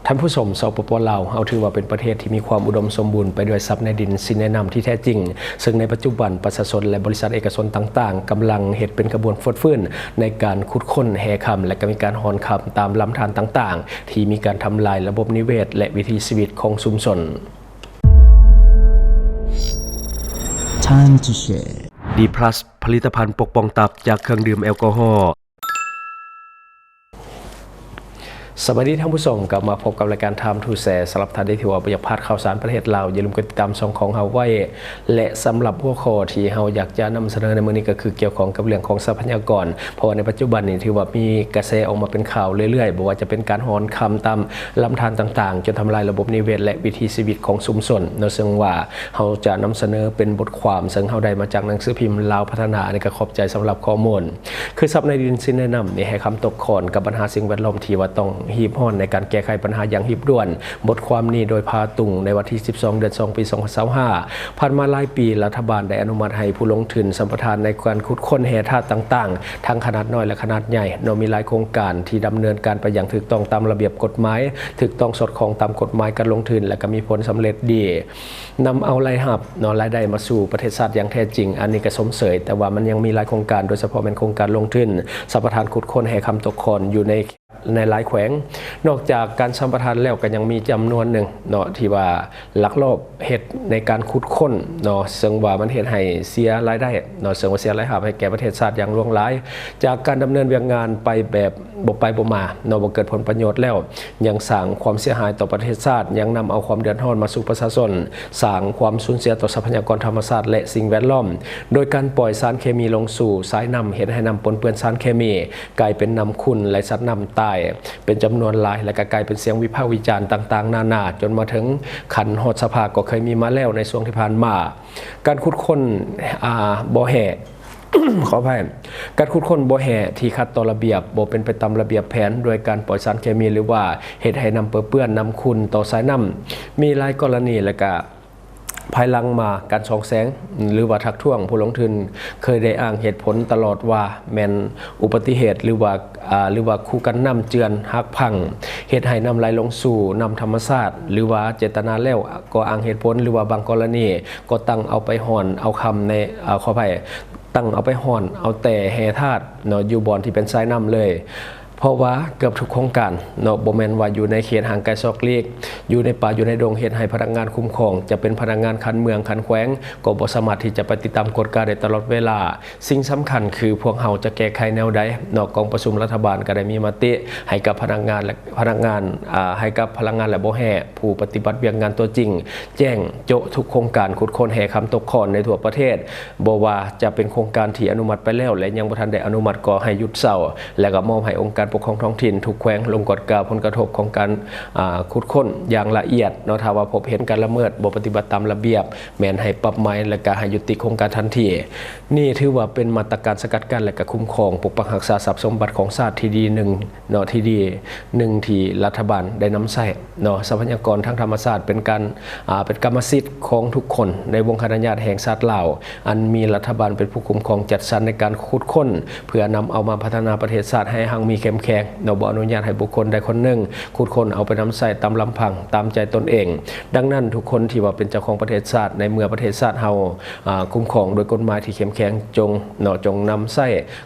ທ່ານຜູ້ຊົມ, ສປປ ລາວ ເຮົາຖືວ່າເປັນປະເທດທີ່ມີຄວາມອຸດົມສົມບູນໄປດ້ວຍຊັບໃນດິນ, ສິນໃນນ້ຳທີ່ແທ້ຈິງ, ເຊິ່ງໃນປັດຈຸບັນປະຊາຊົນ ແລະ ບໍລິສັດເອກະຊົນຕ່າງໆ ກຳລັງເຮັດເປັນຂະບວນຟົດຟື້ນໃນການຂຸດຄົ້ນແຮ່ຄຳ ແລະ ກໍມີການຮ່ອນຄຳຕາມລຳທານຕ່າງໆ ທີ່ມີການທຳລາຍລະບົບນິເວດ ແລະ ວິຖີຊີວິດຂອງຊຸມຊົນ. Time to share. ດີພລັສ ຜະລິດຕະພັນປົກປ້ອງຕັບຈາກເຄື່ອງດື່ມແອລກໍຮໍ. ສະບາຍດີທ່ານຜູ້ຊົມ, ກັບມາພົບກັບລາຍການ Time to Share. ສຳລັບທ່ານໃດທີ່ວ່າບໍ່ຢາກພາດຂ່າວສານປະເທດລາວ, ຢ່າລືມກົດຕິດຕາມຊ່ອງຂອງເຮົາໄວ້ ແລະ ສຳລັບຫົວຂໍ້ທີ່ເຮົາຢາກຈະນຳສະເໜີໃນມື້ນີ້ ກໍຄືກ່ຽວຂ້ອງກັບເລື່ອງຂອງຊັບພະຍາກອນ, ເພາະວ່າໃນປັດຈຸບັນນີ້ຖືວ່າມີກະແສອອກມາເປັນຂ່າວເລື້ອຍໆ, ບໍ່ວ່າຈະເປັນການຮ່ອນຄຳຕາມລຳທານຕ່າງໆ ຈົນທຳລາຍລະບົບນິເວດ ແລະ ວິຖີຊີວິດຂອງຊຸມຊົນເນາະ, ເຊິ່ງວ່າ ເຮົາຈະນຳສະເໜີເປັນບົດຄວາມ ເຊິ່ງເຮົາໄດ້ມາຈາກໜັງສືພິມລາວພັດທະນາ, ອັນນີ້ກໍຂອບໃຈສຳລັບຂໍ້ມູນ. ຄືຊັບໃນດິນ, ສິນໃນນ້ຳ, ມີແຮ່ຄຳຕົກຂອນກັບບັນຫາສິ່ງແວດລ້ອມທີ່ວ່າຕ້ອງຮີບຮ້ອນໃນການແກ້ໄຂບັນຫາຢ່າງຮີບດ່ວນ. ບົດຄວາມນີ້ໂດຍພາຕຸງໃນວັນທີສິບສອງ ເດືອນສອງ ປີສອງພັນຊາວຫ້າ. ຜ່ານມາຫຼາຍປີ, ລັດຖະບານໄດ້ອະນຸມັດໃຫ້ຜູ້ລົງທຶນສຳປະທານໃນການຂຸດຄົ້ນແຮ່ທາດຕ່າງໆ ທັງຂະໜາດນ້ອຍ ແລະ ຂະໜາດໃຫຍ່ເນາະ, ມີຫຼາຍໂຄງການທີ່ດຳເນີນການໄປຢ່າງຖືກຕ້ອງຕາມລະບຽບກົດໝາຍ, ຖືກຕ້ອງສອດຄ່ອງຕາມກົດໝາຍການລົງທຶນ ແລະ ກໍມີຜົນສຳເລັດດີ. ນຳເອົາລາຍຮັບເນາະ, ລາຍໄດ້ມາສູ່ປະເທດຊາດຢ່າງແທ້ຈິງ, ອັນນີ້ກໍຊົມເຊີຍ, ແຕ່ວ່າມັນຍັງມີຫຼາຍໂຄງການ, ໂດຍສະເພາະແມ່ນໂຄງການລົງທຶນສຳປະທານຂຸດຄົ້ນແຮ່ຄຳຕົກຂອນຢູ່ໃນ ໃນຫຼາຍແຂວງ. ນອກຈາກການສຳປະທານແລ້ວ, ກໍຍັງມີຈຳນວນໜຶ່ງເນາະ ທີ່ວ່າລັກລອບເຮັດໃນການຂຸດຄົ້ນເນາະ, ເຊິ່ງວ່າມັນເຮັດໃຫ້ເສຍລາຍໄດ້ເນາະ, ເຊິ່ງວ່າເສຍລາຍຮັບໃຫ້ແກ່ປະເທດຊາດຢ່າງຫຼວງຫຼາຍ. ຈາກການດຳເນີນວຽກງານໄປແບບ ບໍ່ໄປບໍ່ມາເນາະ, ບໍ່ເກີດຜົນປະໂຫຍດແລ້ວ ຍັງສ້າງຄວາມເສຍຫາຍຕໍ່ປະເທດຊາດ, ຍັງນຳເອົາຄວາມເດືອດຮ້ອນມາສູ່ປະຊາຊົນ, ສ້າງຄວາມສູນເສຍຕໍ່ຊັບພະຍາກອນທຳມະຊາດ ແລະ ສິ່ງແວດລ້ອມ, ໂດຍການປ່ອຍສານເຄມີລົງສູ່ສາຍນ້ຳ ເຮັດໃຫ້ນ້ຳປົນເປື້ອນສານເຄມີ, ກາຍເປັນນ້ຳຂຸ່ນ ແລະ ສັດນ້ຳຕາຍເປັນຈຳນວນຫຼາຍ, ແລະ ກໍກາຍເປັນສຽງວິພາກວິຈານຕ່າງໆນານາ, ຈົນມາເຖິງຂັ້ນຮອດສະພາກໍເຄີຍມີມາແລ້ວໃນຊ່ວງທີ່ຜ່ານມາ. ການຂຸດຄົ້ນ ອ່າ ບໍ່ແຮ່ ຂໍອະໄພ, ການຂຸດຄົ້ນບໍ່ແຮ່ທີ່ຂັດຕໍ່ລະບຽບ, ບໍ່ເປັນໄປຕາມລະບຽບແຜນ, ດ້ວຍການປ່ອຍສານເຄມີ ຫຼືວ່າເຮັດໃຫ້ນ້ຳເປິເປື້ອນ, ນ້ຳຂຸ່ນຕໍ່ສາຍນ້ຳ. ມີຫຼາຍກໍລະນີ ແລະ ກະພາຍຫຼັງມາການສ່ອງແສງ ຫຼືວ່າທັກທ້ວງຜູ້ລົງທຶນ ເຄີຍໄດ້ອ້າງເຫດຜົນຕະຫຼອດວ່າແມ່ນອຸບັດຕິເຫດ ຫຼືວ່າ ອ່າ ຫຼືວ່າຄູກັນນ້ຳເຈື່ອນຫັກພັງ ເຮັດໃຫ້ນ້ຳໄຫຼລົງສູ່ນ້ຳທຳມະຊາດ ຫຼືວ່າເຈດຕະນາແລ້ວກໍອ້າງເຫດຜົນ ຫຼືວ່າບາງກໍລະນີກໍຕັ້ງເອົາໄປຮ່ອນເອົາຄຳໃນ ເອີ ຂໍອະໄພ ຕັ້ງເອົາໄປຮ່ອນເອົາແຕ່ແຮ່ທາດເນາະ ຢູ່ບ່ອນທີ່ເປັນຊາຍນ້ຳເລີຍ. ເພາະວ່າເກືອບທຸກໂຄງການເນາະ ບໍ່ແມ່ນວ່າຢູ່ໃນເຂດຫ່າງໄກສອກຫຼີກ, ຢູ່ໃນປ່າ ຢູ່ໃນດົງ, ເຮັດໃຫ້ພະນັກງານຄຸ້ມຄອງ ຈະເປັນພະນັກງານຂັ້ນເມືອງ, ຂັ້ນແຂວງ ກໍບໍ່ສາມາດທີ່ຈະໄປຕິດຕາມກວດກາໄດ້ຕະຫຼອດເວລາ. ສິ່ງສຳຄັນຄືພວກເຮົາຈະແກ້ໄຂແນວໃດເນາະ? ກອງປະຊຸມລັດຖະບານກໍໄດ້ມີມະຕິໃຫ້ກັບພະນັກງານ ແລະ ພະນັກງານ ອ່າ ໃຫ້ກັບພະນັກງານ ແລະ ບໍ່ແຮ່ ຜູ້ປະຕິບັດວຽກງານຕົວຈິງ ແຈ້ງໂຈະທຸກໂຄງການຂຸດຄົ້ນແຮ່ຄຳຕົກຂອນໃນທົ່ວປະເທດ, ບໍ່ວ່າຈະເປັນໂຄງການທີ່ອະນຸມັດໄປແລ້ວ ແລະ ຍັງບໍ່ທັນໄດ້ອະນຸມັດກໍໃຫ້ຢຸດເຊົາ ແລະ ກໍມອບໃຫ້ອົງການປົກຄອງທ້ອງຖິ່ນທຸກແຂວງລົງກວດກາຜົນກະທົບຂອງການ ອ່າ ຂຸດຄົ້ນຢ່າງລະອຽດເນາະ. ຖ້າວ່າພົບເຫັນການລະເມີດ, ບໍ່ປະຕິບັດຕາມລະບຽບ, ແມ່ນໃຫ້ປັບໃໝ ແລະ ກະໃຫ້ຍຸຕິໂຄງການທັນທີ. ນີ້ຖືວ່າເປັນມາດຕະການສະກັດກັ້ນ ແລະ ກະຄຸ້ມຄອງປົກປັກຮັກສາຊັບສົມບັດຂອງຊາດທີ່ດີໜຶ່ງເນາະ, ທີ່ດີໜຶ່ງທີ່ລັດຖະບານໄດ້ນຳໃຊ້ເນາະ. ຊັບພະຍາກອນທາງທຳມະຊາດເປັນການ ອ່າ ເປັນກຳມະສິດຂອງທຸກຄົນໃນວົງຄະນະຍາດແຫ່ງຊາດລາວ, ອັນມີລັດຖະບານເປັນຜູ້ຄຸ້ມຄອງຈັດສັນໃນການຂຸດຄົ້ນ ເພື່ອນຳເອົາມາພັດທະນາປະເທດຊາດໃຫ້ຮັ່ງມີເຂັ້ມແຂງເນາະ, ບໍ່ອະນຸຍາດໃຫ້ບຸກຄົນໃດຄົນໜຶ່ງຂຸດຄົ້ນເອົາໄປນຳໃຊ້ຕາມລຳພັງ, ຕາມໃຈຕົນເອງ. ດັ່ງນັ້ນ ທຸກຄົນທີ່ວ່າເປັນເຈົ້າຂອງປະເທດຊາດ, ໃນເມື່ອປະເທດຊາດເຮົາ ອ່າ ຄຸ້ມຄອງໂດຍກົດໝາຍທີ່ເຂັ້ມແຂງ, ຈົ່ງເນາະ, ຈົ່ງນຳໃຊ້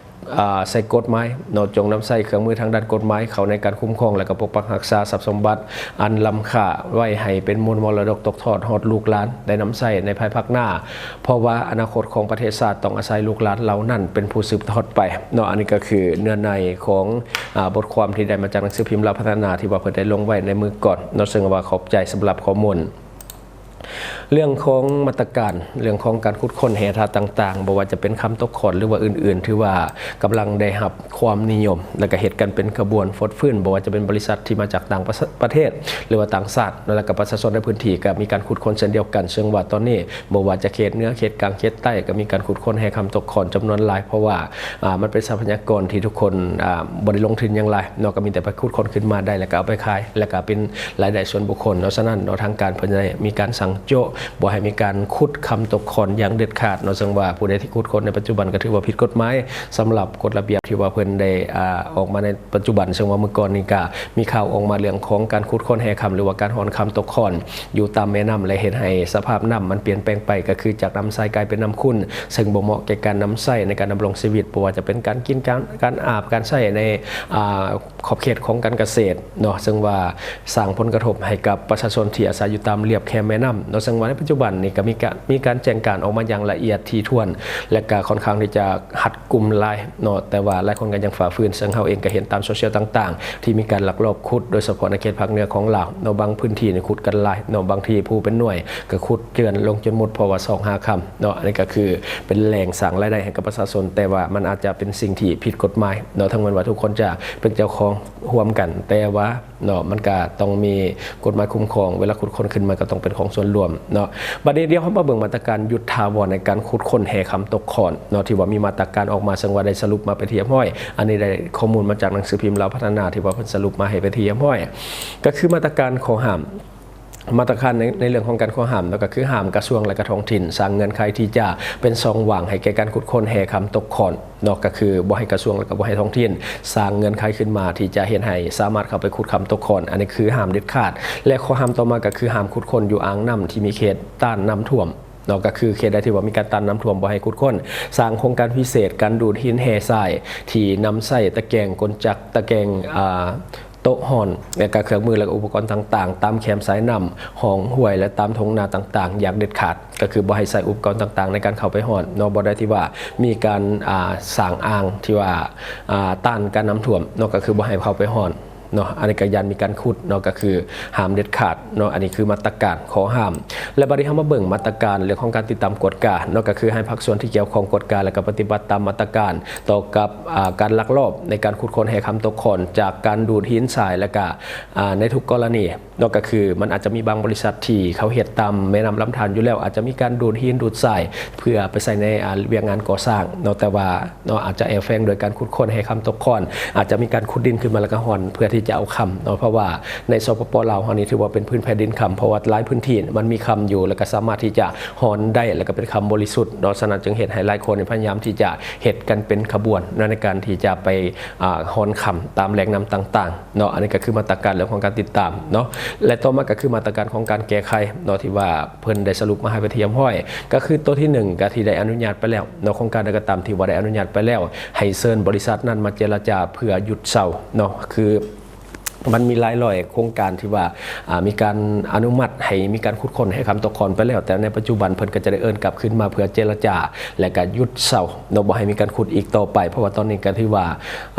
ອ່າ ໃຊ້ກົດໝາຍເນາະ, ຈົ່ງນຳໃຊ້ເຄື່ອງມືທາງດ້ານກົດໝາຍເຂົ້າໃນການຄຸ້ມຄອງ ແລະ ກໍປົກປັກຮັກສາຊັບສົມບັດອັນລ້ຳຄ່າໄວ້ໃຫ້ເປັນມູນມໍລະດົກຕົກທອດຮອດລູກຫຼານໄດ້ນຳໃຊ້ໃນພາຍພາກໜ້າ, ເພາະວ່າອະນາຄົດຂອງປະເທດຊາດຕ້ອງອາໄສລູກຫຼານເຫຼົ່ານັ້ນເປັນຜູ້ສືບທອດໄປເນາະ. ອັນນີ້ກໍຄືເນື້ອໃນຂອງ ອ່າ ບົດຄວາມທີ່ໄດ້ມາຈາກໜັງສືພິມລາວພັດທະນາ ທີ່ວ່າເພິ່ນໄດ້ລົງໄວ້ໃນມື້ກ່ອນເນາະ, ເຊິ່ງວ່າຂອບໃຈສຳລັບຂໍ້ມູນ. ເລື່ອງຂອງມາດຕະການ, ເລື່ອງຂອງການຂຸດຄົ້ນແຮ່ທາດຕ່າງໆ, ບໍ່ວ່າຈະເປັນຄຳຕົກຂອນ ຫຼືວ່າອື່ນໆ, ຖືວ່າກຳລັງໄດ້ຮັບຄວາມນິຍົມ ແລະ ກະເຮັດກັນເປັນຂະບວນຟົດຟື້ນ, ບໍ່ວ່າຈະເປັນບໍລິສັດທີ່ມາຈາກຕ່າງປະ ປະເທດ ຫຼືວ່າຕ່າງຊາດ, ແລະ ກະປະຊາຊົນໃນພື້ນທີ່ກະມີການຂຸດຄົ້ນເຊັ່ນດຽວກັນ. ເຊິ່ງວ່າຕອນນີ້ ບໍ່ວ່າຈະເຂດເໜືອ, ເຂດກາງ, ເຂດໃຕ້ ກະມີການຂຸດຄົ້ນແຮ່ຄຳຕົກຂອນຈຳນວນຫຼາຍ, ເພາະວ່າ ອ່າ ມັນເປັນຊັບພະຍາກອນທີ່ທຸກຄົນ ອ່າ ບໍ່ໄດ້ລົງທຶນຫຍັງຫຼາຍເນາະ, ກໍມີແຕ່ໄປຂຸດຄົ້ນຂຶ້ນມາໄດ້ ແລ້ວກໍເອົາໄປຂາຍ ແລ້ວກໍເປັນລາຍໄດ້ສ່ວນບຸກຄົນເນາະ. ສະນັ້ນເນາະ ທາງການເພິ່ນໄດ້ມີການສັ່ງ ໂຈະ ບໍ່ໃຫ້ມີການຂຸດຄຳຕົກຂ້ອນຢ່າງເດັດຂາດເນາະ. ເຊິ່ງວ່າຜູ້ໃດທີ່ຂຸດຄົ້ນໃນປັດຈຸບັນກໍຖືວ່າຜິດກົດໝາຍ ສຳລັບກົດລະບຽບທີ່ວ່າເພິ່ນໄດ້ ອາ ອອກມາໃນປັດຈຸບັນ. ເຊິ່ງວ່າມື້ກ່ອນນີ້ກໍມີຂ່າວອອກມາເລື່ອງຂອງການຂຸດຄົ້ນແຮ່ຄຳ ຫຼືວ່າການຮ່ອນຄຳຕົກຂ້ອນຢູ່ຕາມແມ່ນ້ຳ ແລະ ເຮັດໃຫ້ສະພາບນ້ຳມັນປ່ຽນແປງໄປ ກໍຄືຈາກນ້ຳໃສກາຍເປັນນ້ຳຂຸ່ນ ເຊິ່ງບໍ່ເໝາະແກ່ການນຳໃຊ້ໃນການດຳລົງຊີວິດ, ບໍ່ວ່າຈະເປັນການກິນ, ການ, ການອາບ, ການໃຊ້ໃນ ອາ ຂອບເຂດຂອງການກະເສດເນາະ, ເຊິ່ງວ່າສ້າງຜົນກະທົບໃຫ້ກັບປະຊາຊົນທີ່ອາໄສຢູ່ຕາມລຽບແຄມແມ່ນ້ຳເນາະ. ເຊິ່ງວ່າໃນປັດຈຸບັນນີ້ກໍມີການ, ມີການແຈ້ງການອອກມາຢ່າງລະອຽດຖີ່ຖ້ວນ ແລະ ກໍຄ່ອນຂ້າງທີ່ຈະຮັດກຸມຫຼາຍເນາະ, ແຕ່ວ່າຫຼາຍຄົນກໍຍັງຝ່າຝືນ, ເຊິ່ງເຮົາເອງກໍເຫັນຕາມໂຊຊຽວຕ່າງໆ ທີ່ມີການລັກລອບຂຸດ, ໂດຍສະເພາະໃນເຂດພາກເໜືອຂອງລາວເນາະ, ບາງພື້ນທີ່ນີ້ຂຸດກັນຫຼາຍເນາະ, ບາງທີ່ພູເປັນໜ່ວຍກໍຂຸດເຈື່ອນລົງຈົນໝົດ ເພາະວ່າຊອກຫາຄຳເນາະ. ອັນນີ້ກໍຄືເປັນແຫຼ່ງສ້າງລາຍໄດ້ໃຫ້ກັບປະຊາຊົນ, ແຕ່ວ່າມັນອາດຈະເປັນສິ່ງທີ່ຜິດກົດໝາຍເນາະ, ເຖິງແມ່ນວ່າທຸກຄົນຈະເປັນເຈົ້າຂອງຮ່ວມກັນ, ແຕ່ວ່າ ເນາະ ມັນກະຕ້ອງມີກົດໝາຍຄຸ້ມຄອງ, ເວລາຂຸດຄົ້ນຂຶ້ນມາກໍຕ້ອງເປັນຂອງສ່ວນລວມເນາະ. ບັດນີ້ດຽວເຮົາມາເບິ່ງມາດຕະການຢຸດຖາວອນໃນການຂຸດຄົ້ນແຮ່ຄຳຕົກຂ້ອນເນາະ ທີ່ວ່າມີມາດຕະການອອກມາ, ເຊິ່ງວ່າໄດ້ສະຫຼຸບມາເປັນທີ່ຮຽບຮ້ອຍ. ອັນນີ້ໄດ້ຂໍ້ມູນມາຈາກໜັງສືພິມລາວພັດທະນາ ທີ່ວ່າເພິ່ນສະຫຼຸບມາໃຫ້ເປັນທີ່ຮຽບຮ້ອຍ, ກໍຄືມາດຕະການຂໍ້ຫ້າມ ມາດຕະການໃນ, ໃນເລື່ອງຂອງການຂໍ້ຫ້າມເນາະ, ກໍຄືຫ້າມກະຊວງ ແລະ ກະທ້ອງຖິ່ນສ້າງເງື່ອນໄຂທີ່ຈະເປັນຊ່ອງວ່າງໃຫ້ແກ່ການຂຸດຄົ້ນແຮ່ຄຳຕົກຂ້ອນ ເນາະ, ກໍຄືບໍ່ໃຫ້ກະຊວງ ແລະ ກໍບໍ່ໃຫ້ທ້ອງຖິ່ນສ້າງເງື່ອນໄຂຂຶ້ນມາທີ່ຈະເຮັດໃຫ້ສາມາດເຂົ້າໄປຂຸດຄຳຕົກຂ້ອນ, ອັນນີ້ຄືຫ້າມເດັດຂາດ. ແລະ ຂໍ້ຫ້າມຕໍ່ມາກໍຄືຫ້າມຂຸດຄົ້ນຢູ່ອ່າງນ້ຳທີ່ມີເຂດຕ້ານນ້ຳຖ້ວມເນາະ, ກໍຄືເຂດໃດທີ່ວ່າມີການຕ້ານນ້ຳຖ້ວມບໍ່ໃຫ້ຂຸດຄົ້ນ. ສ້າງໂຄງການພິເສດການດູດຫີນແຮ່ຊາຍທີ່ນຳໃຊ້ຕະແກງກົນຈັກ, ຕະແກງ ອາ ໂຕະຮ່ອນ ແລະ ກະເຄື່ອງມື ແລະ ກະອຸປະກອນຕ່າງໆ ຕາມແຄມສາຍນ້ຳ, ຮ່ອງຫ້ວຍ ແລະ ຕາມທົ່ງນາຕ່າງໆ ຢ່າງເດັດຂາດ. ກໍຄືບໍ່ໃຫ້ໃຊ້ອຸປະກອນຕ່າງໆໃນການເຂົ້າໄປຮ່ອນເນາະ, ບໍ່ໄດ້ທີ່ວ່າມີການ ອ່າ ສ້າງອ່າງທີ່ວ່າ ອ່າ ຕ້ານການນ້ຳຖ້ວມເນາະ, ກໍຄືບໍ່ໃຫ້ເຂົ້າໄປຮ່ອນເນາະ. ອັນນີ້ກໍຢ້ານມີການຂຸດເນາະ, ກໍຄືຫ້າມເດັດຂາດເນາະ. ອັນນີ້ຄືມາດຕະການຂໍ້ຫ້າມ. ແລະ ບັດນີ້ເຮົາມາເບິ່ງມາດຕະການເລື່ອງຂອງການຕິດຕາມກວດກາເນາະ, ກໍຄືໃຫ້ພາກສ່ວນທີ່ກ່ຽວຂ້ອງກວດກາ ແລະ ກໍປະຕິບັດຕາມມາດຕະການ ຕໍ່ກັບ ອາ ການລັກລອບໃນການຂຸດຄົ້ນແຮ່ຄຳຕົກຂ້ອນຈາກການດູດຫີນຊາຍ ແລະ ກະ ອາ ໃນທຸກກໍລະນີເນາະ, ກໍຄືມັນອາດຈະມີບາງບໍລິສັດທີ່ເຂົາເຮັດຕາມແມ່ນ້ຳລຳທານຢູ່ແລ້ວ, ອາດຈະມີການດູດຫີນດູດຊາຍເພື່ອໄປໃຊ້ໃນ ອາ ວຽກງານກໍ່ສ້າງເນາະ, ແຕ່ວ່າເນາະ ອາດຈະແອບແຝງໂດຍການຂຸດຄົ້ນແຮ່ຄຳຕົກຂ້ອນ, ອາດຈະມີການຂຸດດິນຂຶ້ນມາແລ້ວກໍຮ່ອນເພື່ອທີ່ຈະເອົາຄຳເນາະ, ເພາະວ່າໃນ ສປປ ລາວເຮົານີ້ຖືວ່າເປັນພື້ນແຜ່ນດິນຄຳ, ເພາະວ່າຫຼາຍພື້ນທີ່ມັນມີຄຳຢູ່ ແລ້ວກໍສາມາດທີ່ຈະຮ່ອນໄດ້ ແລ້ວກໍເປັນຄຳບໍລິສຸດເນາະ. ສະນັ້ນຈຶ່ງເຮັດໃຫ້ຫຼາຍຄົນນີ້ພະຍາຍາມທີ່ຈະ ເຮັດກັນເປັນຂະບວນເນາະ ໃນການທີ່ຈະໄປ ອາ ຮ່ອນຄຳຕາມແຫຼ່ງນ້ຳຕ່າງໆເນາະ. ອັນນີ້ກໍຄືມາດຕະການເລື່ອງຂອງການຕິດຕາມເນາະ ແລະ ຕໍ່ມາກໍຄືມາດຕະການຂອງການແກ້ໄຂເນາະ ທີ່ວ່າເພິ່ນໄດ້ສະຫຼຸບມາໃຫ້ເປັນທີ່ຮຽບຮ້ອຍ. ກໍຄືໂຕທີໜຶ່ງກໍທີ່ໄດ້ອະນຸຍາດໄປແລ້ວເນາະ, ໂຄງການໃດກໍຕາມທີ່ວ່າໄດ້ອະນຸຍາດໄປແລ້ວ ໃຫ້ເຊີນບໍລິສັດນັ້ນມາເຈລະຈາເພື່ອຢຸດເຊົາເນາະ, ຄື ມັນມີຫຼາຍຮ້ອຍໂຄງການທີ່ວ່າ ອາ ມີການອະນຸມັດໃຫ້ມີການຂຸດຄົ້ນແຮ່ຄຳຕົກຂ້ອນໄປແລ້ວ, ແຕ່ໃນປັດຈຸບັນເພິ່ນກໍຈະໄດ້ເອີ້ນກັບຄືນມາເພື່ອເຈລະຈາ ແລະ ກໍຢຸດເຊົາເນາະ, ບໍ່ໃຫ້ມີການຂຸດອີກຕໍ່ໄປ, ເພາະວ່າຕອນນີ້ກໍຖືວ່າ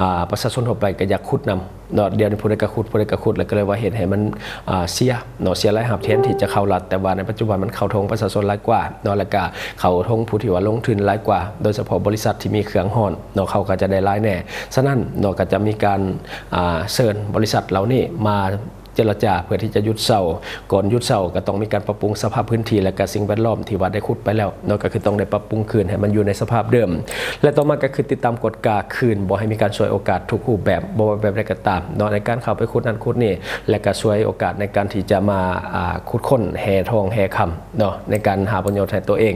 ອາ ປະຊາຊົນທົ່ວໄປກໍຢາກຂຸດນຳເນາະ. ດຽວນີ້ຜູ້ໃດກໍຂຸດ, ຜູ້ໃດກໍຂຸດ, ແລ້ວກໍເລີຍວ່າເຮັດໃຫ້ມັນ ອາ ເສຍເນາະ, ເສຍລາຍຮັບແທນທີ່ຈະເຂົ້າລັດ, ແຕ່ວ່າໃນປັດຈຸບັນມັນເຂົ້າຖົງປະຊາຊົນຫຼາຍກວ່າເນາະ, ແລ້ວກໍເຂົ້າຖົງຜູ້ທີ່ວ່າລົງທຶນຫຼາຍກວ່າ, ໂດຍສະເພາະບໍລິສັດທີ່ມີເຄື່ອງຮ່ອນ ເນາະ, ເຂົາກໍຈະໄດ້ຫຼາຍແດ່. ສະນັ້ນເນາະ ກໍຈະມີການ ອາ ເຊີນບໍລິສັດເຫຼົ່ານີ້ມາເຈລະຈາເພື່ອທີ່ຈະຢຸດເຊົາ. ກ່ອນຢຸດເຊົາກໍຕ້ອງມີການປັບປຸງສະພາບພື້ນທີ່ ແລະ ກະສິ່ງແວດລ້ອມທີ່ວ່າໄດ້ຂຸດໄປແລ້ວເນາະ, ກໍຄືຕ້ອງໄດ້ປັບປຸງຄືນໃຫ້ມັນຢູ່ໃນສະພາບເດີມ. ແລະ ຕໍ່ມາກໍຄືຕິດຕາມກວດກາຄືນ, ບໍ່ໃຫ້ມີການສວຍໂອກາດທຸກຮູບແບບ, ບໍ່ວ່າແບບໃດກໍຕາມເນາະ, ໃນການເຂົ້າໄປຂຸດນັ້ນຂຸດນີ້ ແລະ ກະສວຍໂອກາດໃນການທີ່ຈະມາ ອາ ຂຸດຄົ້ນແຮ່ທອງແຮ່ຄຳ ເນາະ ໃນການຫາປະໂຫຍດໃຫ້ຕົວເອງ.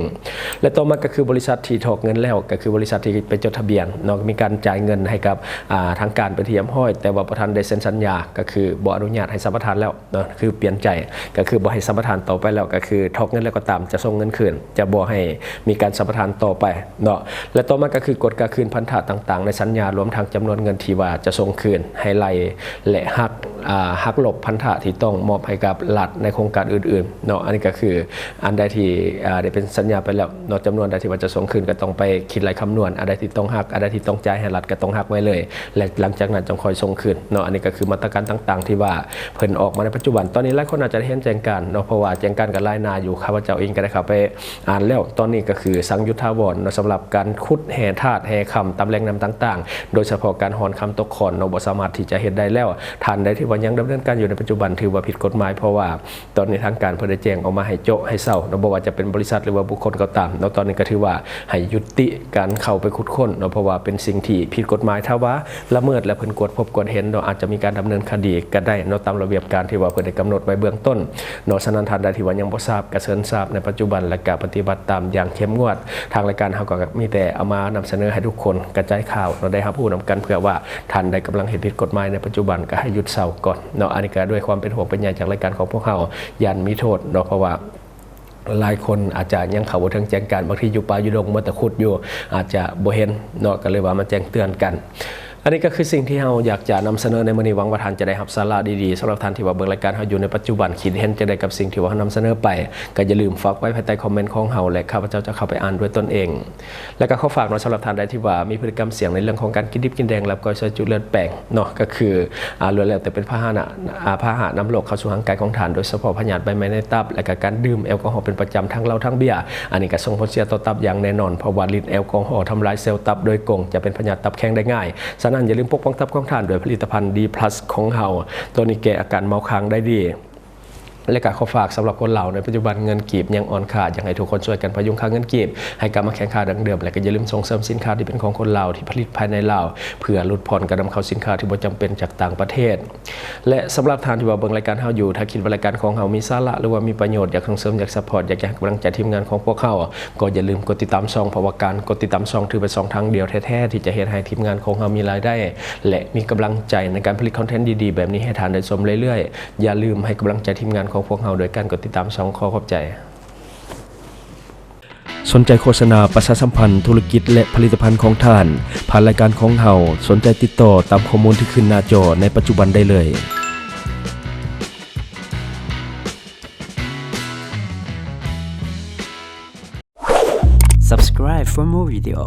ແລະ ຕໍ່ມາກໍຄືບໍລິສັດທີ່ຖອກເງິນແລ້ວ ກໍຄືບໍລິສັດທີ່ໄປຈົດທະບຽນເນາະ, ມີການຈ່າຍເງິນໃຫ້ກັບ ອາ ທາງການເປັນທີ່ຮຽບຮ້ອຍ ແຕ່ວ່າບໍ່ທັນໄດ້ເຊັນສັນຍາ ກໍຄືບໍ່ອະນຸຍາດໃຫ້ສຳປະທານແລ້ວເນາະ, ຄືປ່ຽນໃຈ ກໍຄືບໍ່ໃຫ້ສຳປະທານຕໍ່ໄປແລ້ວ, ກໍຄືຖອກເງິນແລ້ວກໍຕາມ ຈະສົ່ງເງິນຄືນ ຈະບໍ່ໃຫ້ມີການສຳປະທານຕໍ່ໄປເນາະ. ແລະ ຕໍ່ມາກໍຄືກວດກາຄືນພັນທະຕ່າງໆໃນສັນຍາ ລວມທັງຈຳນວນເງິນທີ່ວ່າຈະສົ່ງຄືນ ໃຫ້ໄລ່ ແລະ ຫັກ ອາ ຫັກລົບພັນທະທີ່ຕ້ອງມອບໃຫ້ກັບລັດໃນໂຄງການອື່ນໆເນາະ. ອັນນີ້ກໍຄືອັນໃດທີ່ ອາ ໄດ້ເປັນສັນຍາໄປແລ້ວເນາະ, ຈຳນວນໃດທີ່ວ່າຈະສົ່ງຄືນກໍຕ້ອງໄປຄິດໄລ່ຄຳນວນ, ອັນໃດທີ່ຕ້ອງຫັກ, ອັນໃດທີ່ຕ້ອງຈ່າຍໃຫ້ລັດກໍຕ້ອງຫັກໄວ້ເລີຍ ແລະ ຫຼັງຈາກນັ້ນຈຶ່ງຄ່ອຍສົ່ງຄືນເນາະ. ອັນນີ້ກໍຄືມາດຕະການຕ່າງໆທີ່ວ່າເພິ່ນອອກມາໃນປັດຈຸບັນ. ຕອນນີ້ຫຼາຍຄົນອາດຈະໄດ້ເຫັນແຈ້ງການເນາະ, ເພາະວ່າແຈ້ງການກໍຫຼາຍໜ້າຢູ່, ຂ້າພະເຈົ້າເອງກໍໄດ້ເຂົ້າໄປ ອ່ານແລ້ວ. ຕອນນີ້ກໍຄືສັ່ງຢຸດຖາວອນເນາະ ສຳລັບການຂຸດແຮ່ທາດແຮ່ຄຳຕາມແຫຼ່ງນ້ຳຕ່າງໆ ໂດຍສະເພາະການຮ່ອນຄຳຕົກຂ້ອນເນາະ ບໍ່ສາມາດທີ່ຈະເຮັດໄດ້ແລ້ວ. ທ່ານໃດທີ່ວ່າຍັງດຳເນີນການຢູ່ໃນປັດຈຸບັນ ຖືວ່າຜິດກົດໝາຍ, ເພາະວ່າຕອນນີ້ທາງການເພິ່ນໄດ້ແຈ້ງອອກມາໃຫ້ໂຈະໃຫ້ເຊົາເນາະ, ບໍ່ວ່າຈະເປັນບໍລິສັດ ຫຼືວ່າບຸກຄົນກໍຕາມເນາະ. ຕອນນີ້ກໍຖືວ່າໃຫ້ຍຸຕິການເຂົ້າໄປຂຸດຄົ້ນເນາະ, ເພາະວ່າເປັນສິ່ງທີ່ຜິດກົດໝາຍ. ຖ້າວ່າລະເມີດແລ້ວເພິ່ນກວດພົບກວດເຫັນເນາະ, ອາດຈະມີການດຳເນີນຄະດີກໍໄດ້ເນາະ ຕາມລະ ລະບຽບການທີ່ວ່າເພິ່ນໄດ້ກຳນົດໄວ້ເບື້ອງຕົ້ນເນາະ. ສະນັ້ນ ທ່ານໃດທີ່ວ່າຍັງບໍ່ຊາບ ກໍເຊີນຊາບໃນປັດຈຸບັນ ແລະ ກໍປະຕິບັດຕາມຢ່າງເຂັ້ມງວດ. ທາງລາຍການເຮົາກໍມີແຕ່ເອົາມານຳສະເໜີໃຫ້ທຸກຄົນກະຈາຍຂ່າວເນາະ ໄດ້ຮັບຮູ້ນຳກັນ ເພື່ອວ່າທ່ານໃດກຳລັງເຮັດຜິດກົດໝາຍໃນປັດຈຸບັນ ກໍໃຫ້ຢຸດເຊົາກ່ອນເນາະ. ອັນນີ້ກໍດ້ວຍຄວາມເປັນຫ່ວງເປັນໃຍຈາກລາຍການຂອງພວກເຮົາ ຢ້ານມີໂທດເນາະ ເພາະວ່າ ຫຼາຍຄົນອາດຈະຍັງເຂົ້າບໍ່ເຖິງແຈ້ງການ, ບາງທີຢູ່ປ່າຢູ່ດົງ ມັວແຕ່ຂຸດຢູ່ ອາດຈະບໍ່ເຫັນເນາະ, ກໍເລີຍວ່າມາແຈ້ງເຕືອນກັນ. ອັນນີ້ກໍຄືສິ່ງທີ່ເຮົາຢາກຈະນຳສະເໜີໃນມື້ນີ້, ຫວັງວ່າທ່ານຈະໄດ້ຮັບສາລະດີໆ. ສຳລັບທ່ານທີ່ວ່າເບິ່ງລາຍການເຮົາຢູ່ໃນປັດຈຸບັນ, ຄິດເຫັນຈັ່ງໃດກັບສິ່ງທີ່ວ່າເຮົານຳສະເໜີໄປ, ກໍຢ່າລືມຝາກໄວ້ພາຍໃຕ້ຄອມເມັນຂອງເຮົາ ແລະ ຂ້າພະເຈົ້າຈະເຂົ້າໄປອ່ານດ້ວຍຕົນເອງ. ແລະກໍຂໍຝາກເນາະ, ສຳລັບທ່ານໃດທີ່ວ່າມີພຶດຕິກຳສ່ຽງໃນເລື່ອງຂອງການກິນດິບກິນແດງ, ລັບກ້ອຍ ຊອຍຈຸ ເລືອດແປງເນາະ, ກໍຄື ອາ ລ້ວນແລ້ວແຕ່ເປັນພາຫະນະ ອາ ພາຫະນຳໂລກເຂົ້າສູ່ຮ່າງກາຍຂອງທ່ານ, ໂດຍສະເພາະພະຍາດໃບໄມ້ໃນຕັບ ແລະກະການດື່ມແອລກໍຮໍເປັນປະຈຳ ທັງເຫຼົ້າທັງເບຍ. ອັນນີ້ກະສົ່ງຜົນເສຍຕໍ່ຕັບຢ່າງແນ່ນອນ, ເພາະວ່າລິດແອລກໍຮໍທຳລາຍເຊວຕັບໂດຍກົງ, ຈະເປັນພະຍາດຕັບແຂງໄດ້ງ່າຍ. ສະນັ້ນ ຢ່າລືມປົກປ້ອງຕັບຂອງທ່ານດ້ວຍຜະລິດຕະພັນ ດີພລັສ ຂອງເຮົາ. ໂຕນີ້ແກ້ອາການເມົາຄ້າງໄດ້ດີ. ແລະກະຂໍຝາກສຳລັບຄົນລາວໃນປັດຈຸບັນເງິນກີບຍັງອ່ອນຄ່າ, ຢາກໃຫ້ທຸກຄົນຊ່ວຍກັນພະຍຸງຄ່າເງິນກີບໃຫ້ກັບມາແຂງຄ່າດັ່ງເດີມ, ແລະກະຢ່າລືມສົ່ງເສີມສິນຄ້າທີ່ເປັນຂອງຄົນລາວທີ່ຜະລິດພາຍໃນລາວ, ເພື່ອຫຼຸດຜ່ອນການນຳເຂົ້າສິນຄ້າທີ່ບໍ່ຈຳເປັນຈາກຕ່າງປະເທດ. ແລະສຳລັບທ່ານທີ່ວ່າເບິ່ງລາຍການເຮົາຢູ່, ຖ້າຄິດວ່າລາຍການຂອງເຮົາມີສາລະ ຫຼືວ່າມີປະໂຫຍດ, ຢາກສົ່ງເສີມ, ຢາກຊັບພອດ, ຢາກໃຫ້ກຳລັງໃຈທີມງານຂອງພວກເຮົາ, ກໍຢ່າລືມກົດຕິດຕາມຊ່ອງ, ເພາະວ່າການກົດຕິດຕາມຊ່ອງຖືເປັນຊ່ອງທາງດຽວແທ້ໆ ທີ່ຈະເຮັດໃຫ້ທີມງານຂອງເຮົາມີລາຍໄດ້ ແລະ ມີກຳລັງໃຈໃນການຜະລິດຄອນເທັນດີໆແບບນີ້ໃຫ້ທ່ານໄດ້ຊົມເລື້ອຍໆ. ຢ່າລືມໃຫ້ກຳລັງໃຈທີມງານຂອງພວກເຮົາໂດຍການກົດຕິດຕາມຊ່ອງ. ຂໍຂອບໃຈ. ສົນໃຈໂຄສະນາປະຊາສຳພັນທຸລະກິດ ແລະ ຜະລິດຕະພັນຂອງທ່ານ ຜ່ານລາຍການຂອງເຮົາ, ສົນໃຈຕິດຕໍ່ຕາມຂໍ້ມູນທີ່ຂຶ້ນໜ້າຈໍໃນປັດຈຸບັນໄດ້ເລີຍ. Subscribe for more video.